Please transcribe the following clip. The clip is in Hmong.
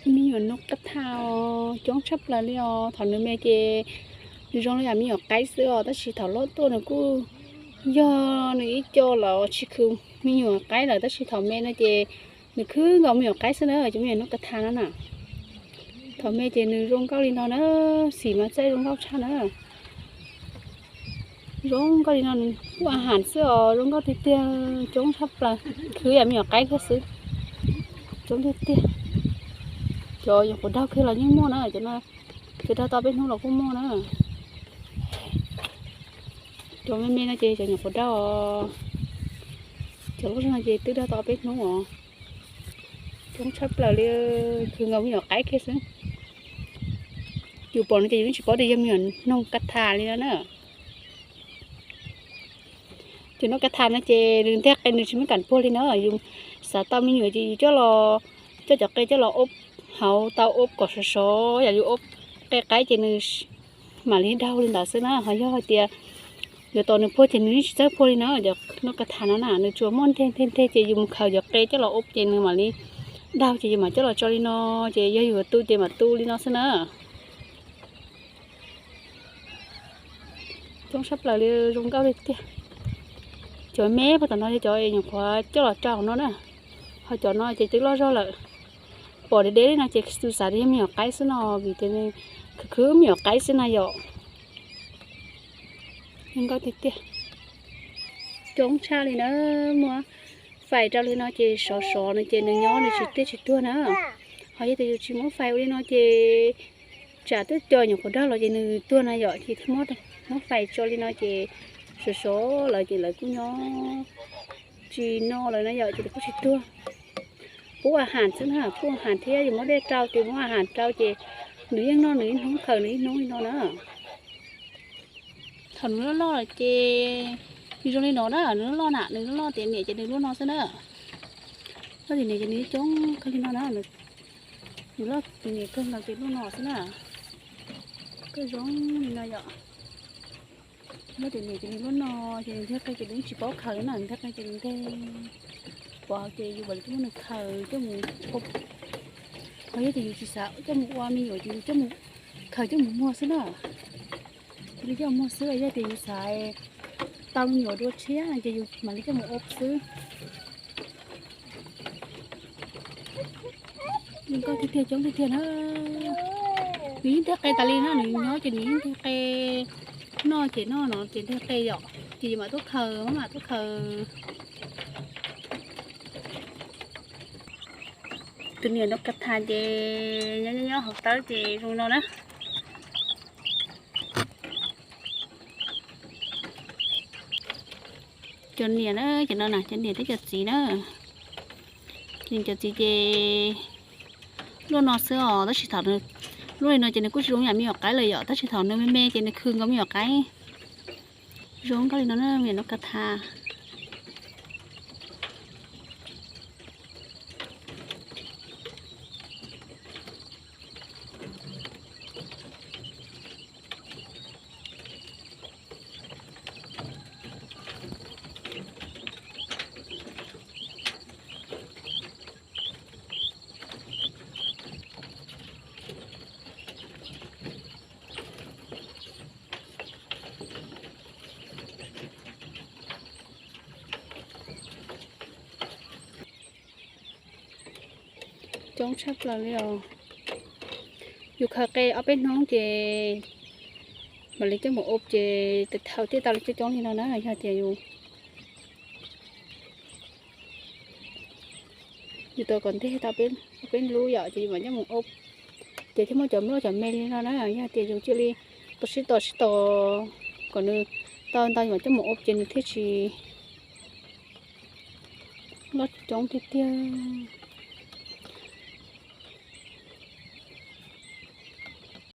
Me nyuam noj qab tha os, coob tshaj plaws li os. Thaum nws me ces nws zoo li yam me nyuam qaib xwb os, tab sis thaum loj tuaj nws kuj yog nws ib co los tsis khwv me nyuam qaib lawm, tab sis thaum me no ces nws khwv nkaus me nyuam qaib xwb na, cov me nyuam noj qab tha no na. Thaum me ces nws zoo nkauj li no na, xim mas txaij zoo nkauj tshaj na. Zoo nkauj li no nws kuj a has xwb os, zoo nkauj tiag tiag, coob tshaj plaws, khwv yam me nyuam qaib thiab xwb. Coob tiag tiag. Cov nyuam qhuav daug kiag los yeej muaj na, cov no, cov daug tau peb hnub los kuj muaj na. Cov me me no ces cov nyuam qhuav daug os. Cov loj no ces twb daug tau peb hnub os. Coob tshaj plaws li, khwv nkaus me nyuam qaib kiag xwb. Yus pom no ces yus yeej tsis paub tias yog me nyuam noog ka tha li no na. Cov noj ka tha no ces nws nteg qe nws tsis muaj kam puag li na. Yus xav tau me nyuam ces yus coj los, coj cov qe coj los ob hauv tau, ob kom sov sov, yam yus ob qe qaib ces nws mam li daug li ntawd xwb na. Ho yog hais tias yuav tos nws puag ces nws yeej tsis txawj puag li na. Cov noj ka tha no na nws tsuas muaj nteg nteg nteg ces yus mus khaws cov qe coj los ob ces nws mam li daug ces yus mam coj los tso li no, ces yog yus tu ces mam tu li no xwb na. Coob tshaj plaws li, zoo nkauj li tiag. Cov me puag tom no yog cov nyuam qhuav coj los rau no na, ho cov no ces twb loj zog lawm. Pom deb deb li no ces tus xav tias yog me nyuam qaib xwb no, vim tias nws khwv khwv me nyuam qaib xwb na yom. Zoo nkauj tiag tiag. Coob tshaj li na, muab fais rau li no ces sov sov no ces nws nyob nws tsis tiaj tsis tuag na. Ho yog tias yus tsis muab fais ua li no ces tsam twb co nyuam qhuav daug los ces nws tuag na yom, ces muab fais tso li no ces sov sov lawm ces lawv kuj nyob tsis no lawm na yom, ces lawv kuj tsis tuag. Pub a has xwb na, pub a has thiab yus muab dej rau ces muab a has rau ces nws yeej noj nws ib hnub khaws nws ib hnub li no na. Thaum nws loj loj lawm ces nws zoo li no na, nws loj loj na, nws loj loj tias niam ces nws lub no xwb na. Loj tias niam ces nws coob kawg li no na, nws loj tias niam kawg nkaus ces lub no xwb na. Koj zoo li no yom. Loj tias niam ces nws lub no, ces nws nteg qe ces nws tsis paub khaws na, nws nteg qe ces nws nteg pov ces yus mam li muab nws khaws coj mus ua. Ho yog tias yus tsis xav coj mus ua me nyuam ces yus coj mus khaws coj mus muag xwb na. Li coj mus muag xwb, yog tias yus xav tau me nyuam dua tshiab ces yus mam li coj mus ua xwb. Zoo nkauj tiag tiag, coob tiag tiag na. Nws yeej nteg qe tas li na, nws nyob ces nws yeej nteg qe, noj ces noj no ces nteg qe yom, ces yus mam tuaj khaws, maj mam tuaj khaws. Tus niam noj ka tha ces nyob nyob hauv tawb ces zoo no na. Cov niam na, cov no na, cov niam thiab cov txiv na. Ces cov txiv ces luaj no xwb os, tab sis thaum nws luaj li no ces nws kuj tsis zoo yam me nyuam qaib lawm yom, tab sis thaum nws me me ces nws khwv nkaus me nyuam qaib. Zoo nkauj li no na, me nyuam noj ka tha. Coob tshaj plaws li os. Yus khaws qe ob peb hnub ces mam li coj mus ua ces thaum thiaj tau li coob coob li no na, yog tias yus, yus tos kom nteg tau ob peb lub yom ces yus mam coj mus ua. Ces thiaj muaj cov loj cov me li no na, yog tias yus cia li tos sib tos sib tos kom nws tau ntau yus mam coj mus ua ces nws thiaj tsis loj coob tiag tiag.